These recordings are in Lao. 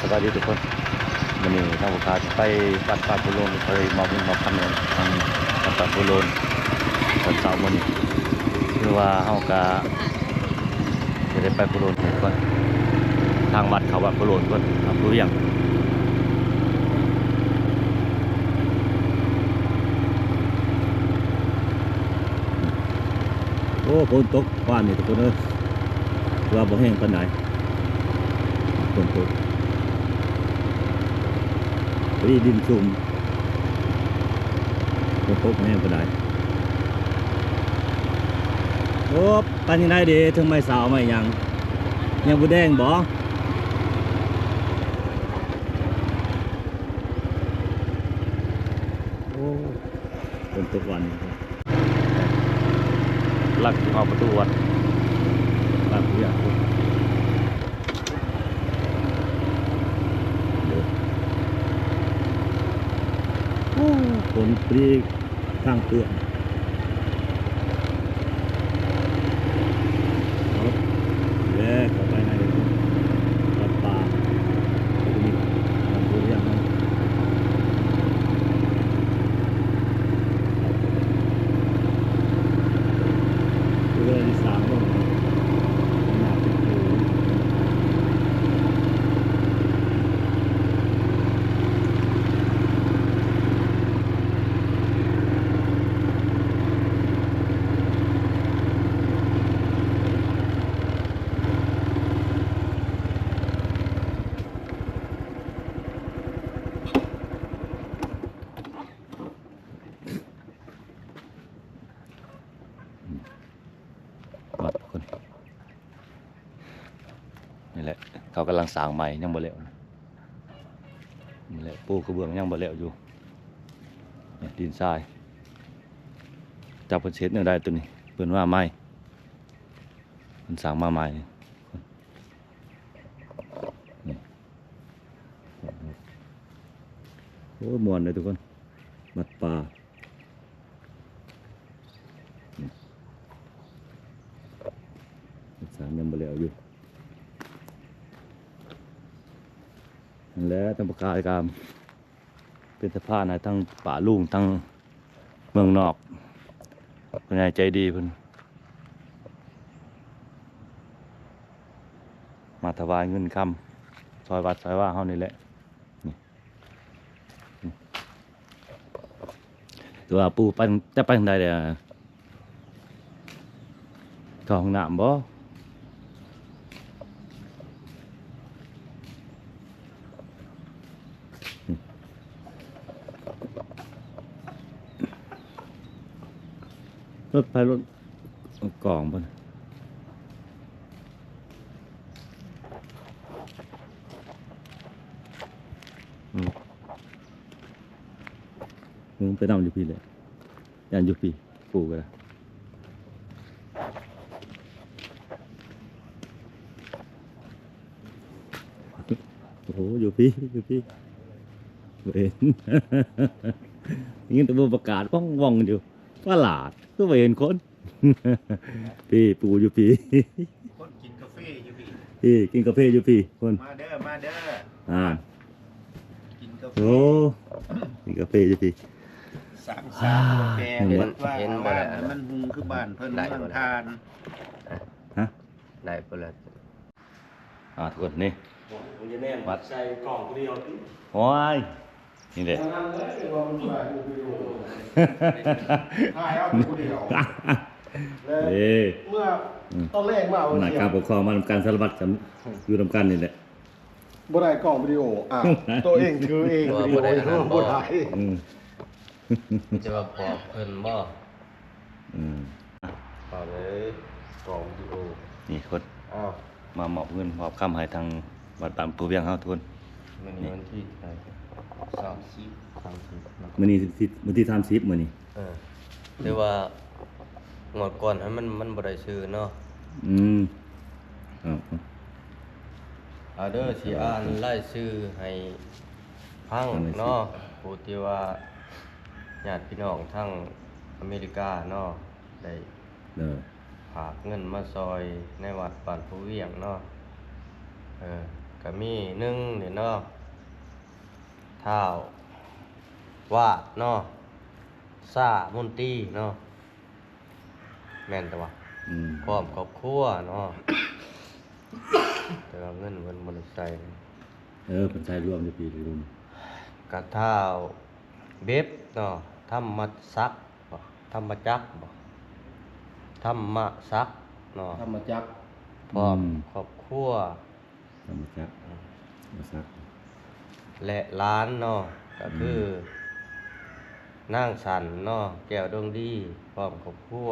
ສະບາຍດີທຸກຄົນ, ມື້ນີ້ທາງພວກຂ້າຈະໄປວັດປ່າພູໂລນ ເພື່ອມອບເງິນມອບຄຳໃຫ້ທາງວັດປ່າພູໂລນ ຕອນເຊົ້າມື້ນີ້. ຄືວ່າເຮົາກະຈະໄດ້ໄປພູໂລນທຸກຄົນ, ທາງວັດເຂົ້າວັດພູໂລນທຸກຄົນ, ທາງພູວຽງ. ໂອ້ ຝົນຕົກວານນີ້ທຸກຄົນເອີຍ, ແຕ່ວ່າບໍ່ແຮງປານໃດ. ຝົນຕົກ ພໍດີດິນຊຸ່ມ, ຝົນຕົກບໍ່ແຮງປານໃດ. ໂອ້ ປັນຈັ່ງໃດເດ ເທິງໄມ້ສາວໄມ້ຫຍັງ ຍັງບໍ່ແດງບໍ່? ໂອ້ ຝົນຕົກວານນີ້. ລັກເຂົ້າປະຕູວັດ ບ້ານຜູ້ໃຫຍ່. ໂອ້ ຝົນພະດີທາງເປື້ອນ. ເອົາແລ້ວ ເຂົ້າໄປໃນວັດປ່າ ເຂົາຈະມີການບູຊານຳ ເວລາທີ່ສ້າງລົງ ໜ້າເປັນຜູ້. ວັດ ທຸກຄົນ. ນີ້ແຫຼະ ເຂົາກຳລັງສ້າງໃໝ່ ຍັງບໍ່ແລ້ວ. ນີ້ແຫຼະ ປູກະເບື້ອງຍັງບໍ່ແລ້ວຢູ່. ນີ້ ດິນຊາຍ ຈັກເພິ່ນຊິເຮັດແນວໃດໂຕນີ້ ເພິ່ນມາໃໝ່ ເພິ່ນສ້າງມາໃໝ່. ນີ້ ໂອ້ຍ ມ່ວນເດ້ທຸກຄົນ ວັດປ່າ. ນີ້ ສ້າງຍັງບໍ່ແລ້ວຢູ່ ນັ້ນແຫຼະ ທາງປະກາຍກາມ ເປັນສະພານໃຫ້ທັງປ້າລຸງ ທັງເມືອງນອກ ຜູ້ໃຫຍ່ໃຈດີເພິ່ນມາຖວາຍເງິນຄຳ ຊ່ອຍວັດຊ່ອຍວາເຮົານີ້ແຫຼະ. ນີ້ ແຕ່ວ່າປູໄປ ຈະໄປທາງໃດແດ່? ເຂົ້າຫ້ອງນ້ຳບໍ່? ລົດໄຟ ລົດກອງເພິ່ນ ອືມ ອືມ ໄປນຳຢູ່ພີ້ແຫຼະ. ຢ້ານຢູ່ພີ້ ປູກໍໄດ້. ໂອ້ ຢູ່ພີ້ ຢູ່ພີ້ ບໍ່ເຫັນ. ໄດ້ຍິນແຕ່ເບິ່ງປະກາດ ວ່ອງໆ ຢູ່ ປະຫຼາດ ຄືບໍ່ເຫັນຄົນ. ພີ້ ປູຢູ່ພີ້ ຄົນກິນກາເຟຢູ່ພີ້ ພີ້ ກິນກາເຟຢູ່ພີ້ ຄົນ ມາເດີ ມາເດີ. ອ່າ ກິນກາເຟ ໂອ້ ກິນກາເຟຢູ່ພີ້. ສ້າງສາກາແຟ ເຫັນບໍ່ ເຮັດວ່າ ເຫັນບໍ່ ວ່າ ລະ ມັນຮຸ່ງຄືບ້ານເພິ່ນ ເມືອງທານ. ຮະ ໄດ້ບໍ່ລະ? ອ່າ ທຸກຄົນ ນີ້ ມັນຈະແນມ ວັດ ໃສ່ກ້ອງຜູ້ດຽວຕິ. ໂອ້ຍ ນີ້ແຫຼະ ແນວນັ້ນເລີຍ ວ່າມັນຖ່າຍຮູບວິດີໂອ ຖ່າຍເອົາແຕ່ຜູ້ດຽວ. ເອີ ເມື່ອ ອືມ ຕອນແລງມາ ຫົວໜ້າການປົກຄອງມານຳກັນ ສາລະວັດກັນ ຢູ່ນຳກັນນີ້ແຫຼະ. ບໍ່ໄດ້ກ້ອງວິດີໂອ ອ້າວ ໂຕເອງຖືເອງ ບໍ່ ບໍ່ໄດ້ ວິດີໂອ ອັນນັ້ນ ບໍ່ ບໍ່ໄດ້ ອືມ ມີແຕ່ວ່າບອກເພິ່ນບໍ? ອືມ ເອົາເລີຍ ກ້ອງວິດີໂອ ນີ້ຄົນ ອ້າວ ມາມອບເງິນມອບຄຳໃຫ້ທາງວັດປ່າພູວຽງເຮົາ ທຸກຄົນ. ມື້ນີ້ ນີ້ ວັນທີເທົ່າໃດ? ສາມສິບ ສາມສິບເນາະ ມື້ນີ້ ວັນທີສາມສິບ ມື້ນີ້. ເອີ ແຕ່ວ່າງວດກ່ອນຫັ້ນມັນ ມັນບໍ່ໄດ້ຊື້ເນາະ. ອືມ ເອົາ ເອົາເດີ ຊິອ່ານລາຍຊື່ໃຫ້ຟັງເນາະ ຜູ້ທີ່ວ່າຍາດພີ່ນ້ອງທາງອາເມລິກາເນາະ ໄດ້ ເອີ ຝາກເງິນມາຊ່ອຍໃນວັດບ້ານພູວຽງເນາະ. ເອີ ກະມີໜຶ່ງນີ້ເນາະ ທ້າວວາດເນາະ ຊາມົນຕີເນາະ ແມ່ນແຕ່ວ່າ ອືມ ພ້ອມຄອບຄົວເນາະ ແຕ່ວ່າເງິນເພິ່ນບໍ່ໄດ້ໃສ່ ເອີ ເພິ່ນໃສ່ລວມຢູ່ພີ້ລະລຸງ ກະທ້າວເບັບເນາະ ທຳມະສັກບໍ ທຳມະຈັກບໍ ທຳມະສັກເນາະ ທຳມະຈັກ ພ້ອມ ອືມ ຄອບຄົວ ທຳມະຈັກ ອືມ ທຳມະສັກ ແລະ ຫຼານເນາະ ກະຄື ອືມ ນາງສັນເນາະ ແກ້ວດົງດີ ພ້ອມຄອບຄົວ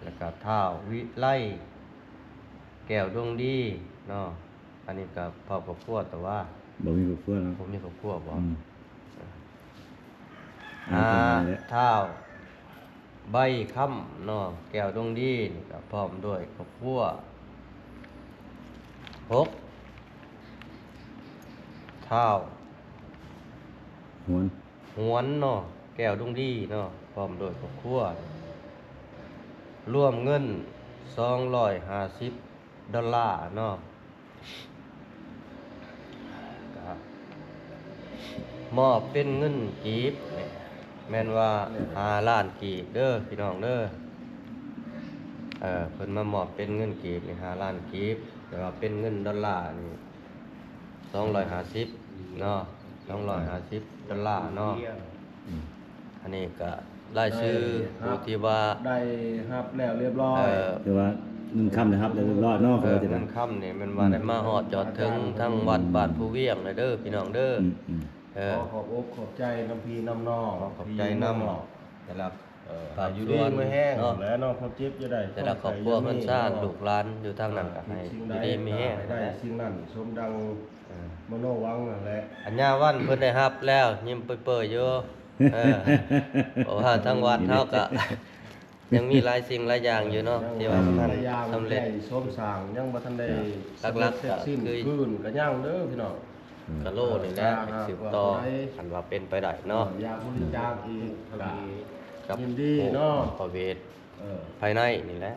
ແລ້ວກະທ້າວວິໄລ ແກ້ວດົງດີເນາະ ອັນນີ້ກະພ້ອມຄອບຄົວ ແຕ່ວ່າ ບໍ່ມີຄອບຄົວເນາະ ບໍ່ມີຄອບຄົວບໍ ອືມ ອືມ ອາ ທ້າວໃບຄຳເນາະ ແກ້ວດົງດີນີ້ກະພ້ອມດ້ວຍຄອບຄົວ ຫົກ ທ້າວ ຫວນ ຫວນເນາະ ແກ້ວດົງດີເນາະ ພ້ອມດ້ວຍຄອບຄົວ ລວມເງິນສອງຮ້ອຍຫ້າສິບ ດອນລາເນາະ ກະມອບເປັນເງິນກີບນີ້ ແມ່ນວ່າຫ້າລ້ານກີບເດີພີ່ນ້ອງເດີ ເອີ ເພິ່ນມາມອບເປັນເງິນກີບນີ້ຫ້າລ້ານກີບ ແຕ່ວ່າເປັນເງິນດອນລານີ້ສອງຮ້ອຍຫ້າສິບເນາະ ສອງຮ້ອຍຫ້າສິບ ດອນລາເນາະ ອືມ ອັນນີ້ກະລາຍຊື່ຜູ້ທີ່ວ່າ ໄດ້ຮັບແລ້ວລຽບຮ້ອຍ ເອີ ຄືວ່າເງິນຄຳໄດ້ຮັບແລ້ວລຽບຮ້ອຍເນາະ ເອີ ເງິນຄຳນີ້ແມ່ນວ່າ ອືມ ໄດ້ມາຮອດຈອດເຖິງທາງວັດບ້ານພູວຽງແລ້ວເດີພີ່ນ້ອງເດີ ອືມ ເອີ ຂໍຂອບອົກຂອບໃຈນຳພີ່ນຳນ້ອງ ຂໍຂອບໃຈນຳ ແຕ່ລະ ເອີ ພາກສ່ວນເນາະ ແລະເນາະ ຄວາມເຈັບຢ່າໄດ້ ແຕ່ລະຄອບຄົວເຮືອນຊານ ລູກຫຼານຢູ່ທາງນັ້ນກະໃຫ້ຢູ່ດີມີແຮງ ໃຫ້ໄດ້ສິ່ງນັ້ນສົມດັ່ງ ເອີ ມະໂນຫວັງນັ້ນແຫຼະ ອັນຍາວັນເພິ່ນໄດ້ຮັບແລ້ວ ຍິ້ມເປີຍໆຢູ່ ເອີ ເພາະວ່າທາງວັດເຮົາກະຍັງມີຫຼາຍສິ່ງຫຼາຍຢ່າງຢູ່ເນາະ ທີ່ວ່າບໍ່ທັນສຳເລັດ ສົມສ້າງ ຍັງບໍ່ທັນໄດ້ ຫຼັກໆ ສຳເລັດເສັດສິ້ນ ຄື ຄືນກະຍັງເດີພີ່ນ້ອງ ກະໂລນີ້ແຫຼະ ສືບຕໍ່ ຄັນວ່າເປັນໄປໄດ້ເນາະ ຢາກບໍລິຈາກອີກ ກະ ກັບ ຍິນດີເນາະ ພະເວດ ເອີ ພາຍໃນນີ້ແຫຼະ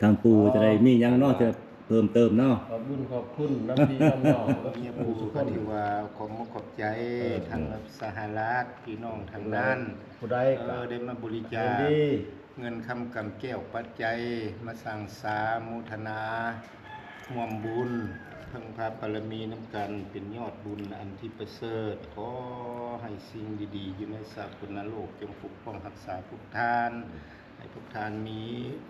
ທາງປູ່ຈະໄດ້ມີຫຍັງເນາະ ຈະເພີ່ມເຕີມເນາະ ຂອບບຸນຂອບຄຸນນຳພີ່ນຳນ້ອງ ເມຍປູ່ກະຖືວ່າຂອບມຸກຂອບໃຈ ເອີ ທາງສະຫະລັດ ພີ່ນ້ອງທາງນັ້ນ ຜູ້ໃດກະ ເອີ ໄດ້ມາບໍລິຈາກ ເງິນຄຳກຳແກ້ວປັດໄຈ ມາສ້າງສາໂມທະນາຮ່ວມບຸນ ເພິ່ງພາບາລະມີນຳກັນ ເປັນຍອດບຸນອັນທີ່ປະເສີດ. ຂໍໃຫ້ສິ່ງດີໆຢູ່ໃນສາກົນນະໂລກ ຈົ່ງປົກປ້ອງຮັກສາພວກທ່ານ ໃຫ້ພວກທ່ານມີ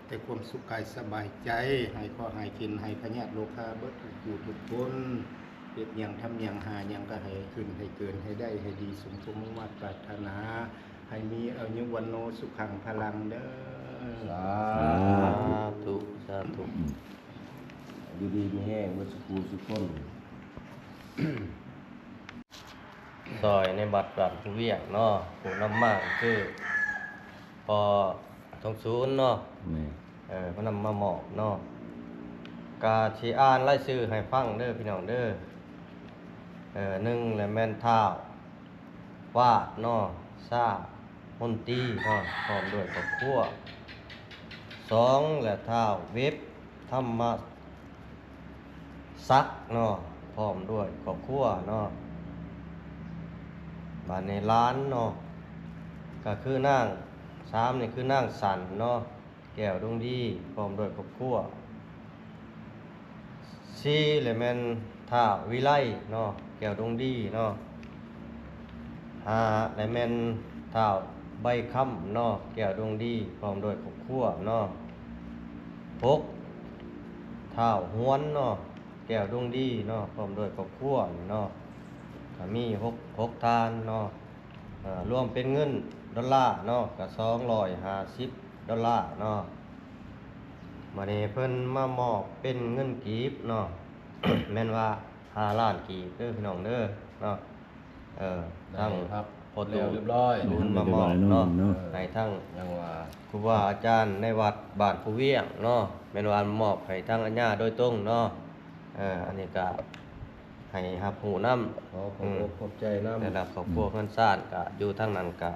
ແຕ່ຄວາມສຸກກາຍສະບາຍໃຈ ຫາຍເຄາະຫາຍເຂັນ ຫາຍພະຍາດໂລຄາເບິດທຸກຜູ້ທຸກຄົນ ເຮັດຫຍັງທຳຫຍັງຫາຫຍັງກະໃຫ້ຂຶ້ນໃຫ້ເກີນໃຫ້ໄດ້ໃຫ້ດີສົມຄວາມມຸ່ງມາດປາດຖະໜາ ໃຫ້ມີອາຍຸວັນໂນສຸຂັງພະລັງເດີ. ສາທຸ ສາທຸ ຢູ່ດີມີແຮງເບິດສຸຂູສຸຄົນ. ຊອຍໃນວັດບ້ານພູວຽງເນາະ ຜູ້ນຳມາຄືພໍ່ທອງສູນເນາະ ແມ່ນ ເອີ ເພິ່ນນຳມາມອບເນາະ ກະຊິອ່ານລາຍຊື່ໃຫ້ຟັງເດີພີ່ນ້ອງເດີ. ເອີ ໜຶ່ງລະແມ່ນທ້າວ ວາດເນາະ ຊາມົນຕີເນາະ ພ້ອມດ້ວຍຄອບຄົວ. ສອງລະທ້າວເວັບ ທຳມະສັກເນາະ ພ້ອມດ້ວຍຄອບຄົວເນາະ. ບາດນີ້ຫຼານເນາະ ກະຄືນາງ ສາມນີ້ຄືນາງສັນເນາະ ແກ້ວດົງດີ ພ້ອມດ້ວຍຄອບຄົວ. ສີ່ລະແມ່ນທ້າວວິໄລເນາະ ແກ້ວດົງດີເນາະ. ຫ້າລະແມ່ນທ້າວໃບຄຳເນາະ ແກ້ວດົງດີ ພ້ອມດ້ວຍຄອບຄົວເນາະ. ຫົກ ທ້າວຫວນເນາະ ແກ້ວດົງດີເນາະ ພ້ອມດ້ວຍຄອບຄົວເນາະ. ກະມີຫົກ ຫົກທ່ານເນາະ ເອີ ລວມເປັນເງິນດອນລາເນາະ ກະສອງຮ້ອຍຫ້າສິບ ດອນລາເນາະ. ບາດນີ້ເພິ່ນມາມອບເປັນເງິນກີບເນາະ ແມ່ນວ່າຫ້າລ້ານກີບເດີພີ່ນ້ອງເດີເນາະ. ເອີ ທັງພໍ່ຕູ້ ເພິ່ນມາມອບເນາະ ໃຫ້ທັງ ຍັງວ່າ ຄູບາອາຈານໃນວັດບ້ານພູວຽງເນາະ ແມ່ນວ່າມອບໃຫ້ທາງອາຍາໂດຍຕົງເນາະ. ເອີ ອັນນີ້ກະໃຫ້ຮັບຮູ້ນຳ ຂໍຂອບອົກຂອບໃຈນຳ ແລະຄອບຄົວເຮືອນຊານກະຢູ່ທາງນັ້ນກະ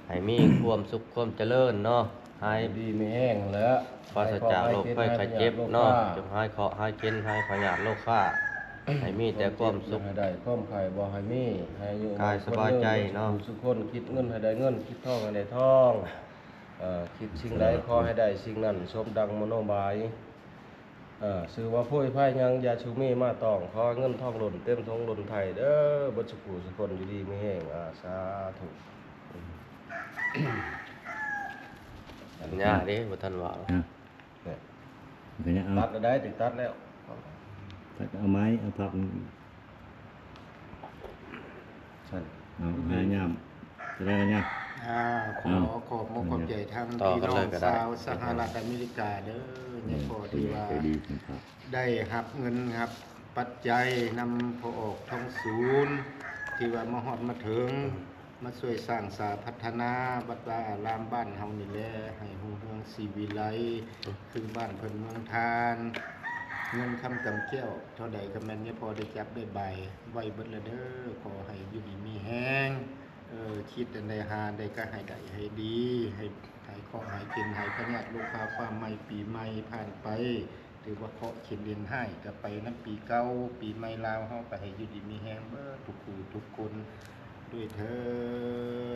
ໃຫ້ມີຄວາມສຸກຄວາມຈະເລີນເນາະ ຫາຍດີມີແຮງແລ້ວ ປາສະຈາກໂລກໄພໄຂ້ເຈັບເນາະ ຈົ່ງຫາຍເຄາະຫາຍເຂັນ ຫາຍພະຍາດໂລຄາ ໃຫ້ມີແຕ່ຄວາມສຸກ ໃຫ້ໄດ້ຄວາມໄຂ້ບໍ່ໃຫ້ມີ ໃຫ້ອາຍຸກາຍສະບາຍໃຈເນາະ ສຸກຄົນ ຄິດເງິນໃຫ້ໄດ້ເງິນ ຄິດທອງໃຫ້ໄດ້ທອງ ເອີ ຄິດສິ່ງໃດຂໍໃຫ້ໄດ້ສິ່ງນັ້ນ ສົມດັ່ງມະໂນບາຍ. ເອີ ຊື່ວ່າໂພຍໄພຍັງຢ່າຊູມີມາຕ້ອງ ຂໍເງິນທອງລົ້ນເຕັມຖົງລົ້ນໄຖເດີ ເບິດສຸຜູ້ສຸຄົນ ຢູ່ດີມີແຮງ ອາ ສາທຸ. ສັນຍາເດ້ ບໍ່ທັນວ່າ ອືມ ແມ່ນ ສັນຍາ ເອົາ ຕັດແລ້ວໄດ້ ຕິດຕັດແລ້ວ ຕັດ ເອົາໄມ້ ເອົາພັບ ຊັ້ນ ເອົາ ພະຍາຍາມ ຈະໄດ້ລະຍາມ ອ່າ ຂໍ ເອົາ ຂອບມຸກຂອບໃຈທາງ ຕໍ່ກັນເລີຍກໍໄດ້ ພີ່ນ້ອງຊາວສະຫະລັດອາເມລິກາເດີ ແມ່ນ ຍາພໍ່ທີ່ວ່າ ຜູ້ໃຫຍ່ໃຈດີເພິ່ນຝາກ ໄດ້ຮັບເງິນຮັບປັດໄຈນຳພໍ່ອອກທອງສູນ ທີ່ວ່າມາຮອດມາເຖິງ ມາຊ່ວຍສ້າງສາພັດທະນາວັດວາອາລາມບ້ານເຮົານີ້ແຫຼະ ໃຫ້ຮຸ່ງເຮືອງສີວິໄລ ຄືບ້ານເພິ່ນເມືອງທານ ເງິນຄຳກຳແກ້ວ ເທົ່າໃດກໍແມ່ນຍາພໍ່ໄດ້ຈັບໄດ້ບາຍໄວ້ເບິດລະເດີ ຂໍໃຫ້ຢູ່ດີມີແຮງ ເອີ ຄິດອັນໃດຫາໄດ້ກໍໃຫ້ໄດ້ໃຫ້ດີ ໃຫ້ ຫາຍເຄາະຫາຍເຂັນ ຫາຍພະຍາດໂລຄາ ຟ້າໃໝ່ປີໃໝ່ຜ່ານໄປ ຖືວ່າເຄາະເຂັນເລນຮ້າຍກໍໄປນຳປີເກົ່າ ປີໃໝ່ລາວເຮົາກໍໃຫ້ຢູ່ດີມີແຮງເບິດທຸກຜູ້ທຸກຄົນດ້ວຍເທີ້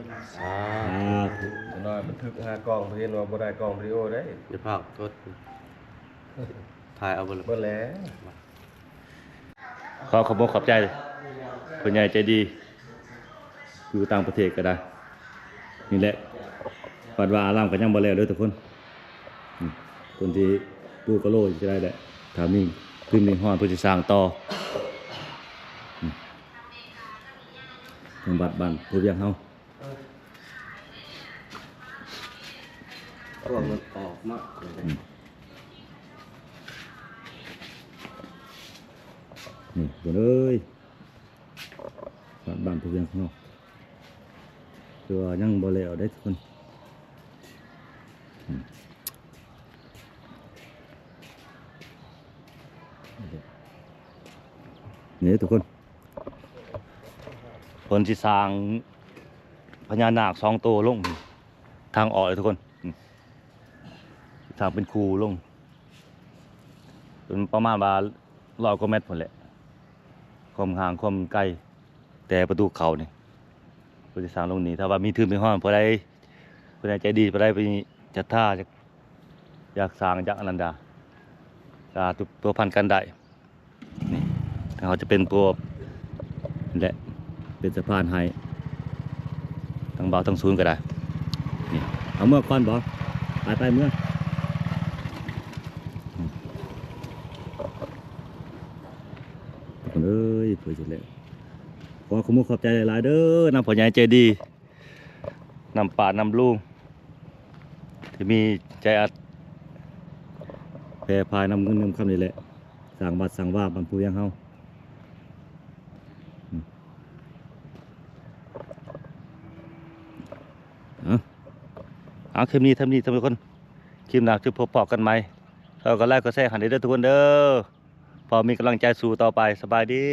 ນ ສາທຸ. ສາທຸ. ຈັກໜ້ອຍບັນທຶກຫາກ້ອງ ເຫັນວ່າບໍ່ໄດ້ກ້ອງວິດີໂອເດ້ ຢ່າພາກກົດ ຖ່າຍເອົາເບິດ ເບິດແລ້ວ. ຂໍຂອບອົກຂອບໃຈຜູ້ໃຫຍ່ໃຈດີ ຢູ່ຕ່າງປະເທດກໍໄດ້ ນີ້ແຫຼະ ວັດວາອາລາມກໍຍັງບໍ່ແລ້ວເດີທຸກຄົນ ອືມ ຄົນທີ່ປູກະໂລຢູ່ກໍໄດ້ແຫຼະ ຖ້າມີທຶນມີຮອນເພິ່ນຊິສ້າງຕໍ່ ອືມ ທາງວັດບ້ານພູວຽງເຮົາ ພວກມັນອອກມາ ອືມ ນີ້ເບິ່ງເອີຍ ບ້ານ ບ້ານພູວຽງເຮົາ ຄືວ່າຍັງບໍ່ແລ້ວເດ້ທຸກຄົນ ອືມ ນີ້ທຸກຄົນ ເພິ່ນຊິສ້າງພະຍານາກສອງໂຕລົງ ທາງອອກເລີຍທຸກຄົນ ທາງເປັນຄູລົງ ເປັນປະມານວ່າຮ້ອຍກວ່າແມັດພຸ້ນແຫຼະ ຄວາມຫ່າງຄວາມໄກ ແຕ່ປະຕູເຂົ້ານີ້ ເພິ່ນຊິສ້າງລົງນີ້ ຖ້າວ່າມີທຶນມີຮອນ ຜູ້ໃດ ຜູ້ໃດໃຈດີ ຜູ້ໃດມີສັດທາ ຢາກ ຢາກສ້າງ ຢາກອັນນັ້ນດາ ກໍພົວພັນກັນໄດ້. ນີ້ ເຮົາຈະເປັນພວກນີ້ແຫຼະ ເປັນສະພານໃຫ້ທັງບ່າວທັງສູນກໍໄດ້ ນີ້ ເອົາເມືອກ່ອນບໍ? ໄປ ໄປເມືອ ອືມ ທຸກຄົນເອີຍ ເພື່ອຊິແລ້ວ ຂໍຂອບມຸກຂອບໃຈຫຼາຍໆເດີ ນຳພໍ່ໃຫຍ່ໃຈດີ ນຳປ້ານຳລຸງ ທີ່ມີໃຈອັດແຜ່ພາຍນຳເງິນນຳຄຳນີ້ແຫຼະ ສ້າງວັດສ້າງວາບ້ານພູວຽງເຮົາ ອືມ ເອົາ ເອົາ ຄລິບນີ້ ເທົ່ານີ້ ທ່ານຜູ້ຊົມ ຄລິບໜ້າຈະພົບພໍ້ກັນໃໝ່ ແລ້ວກໍໄລ ກົດແຊ ໃຫ້ເດີທຸກຄົນເດີ ພໍມີກຳລັງໃຈສູ້ຕໍ່ໄປ ສະບາຍດີ.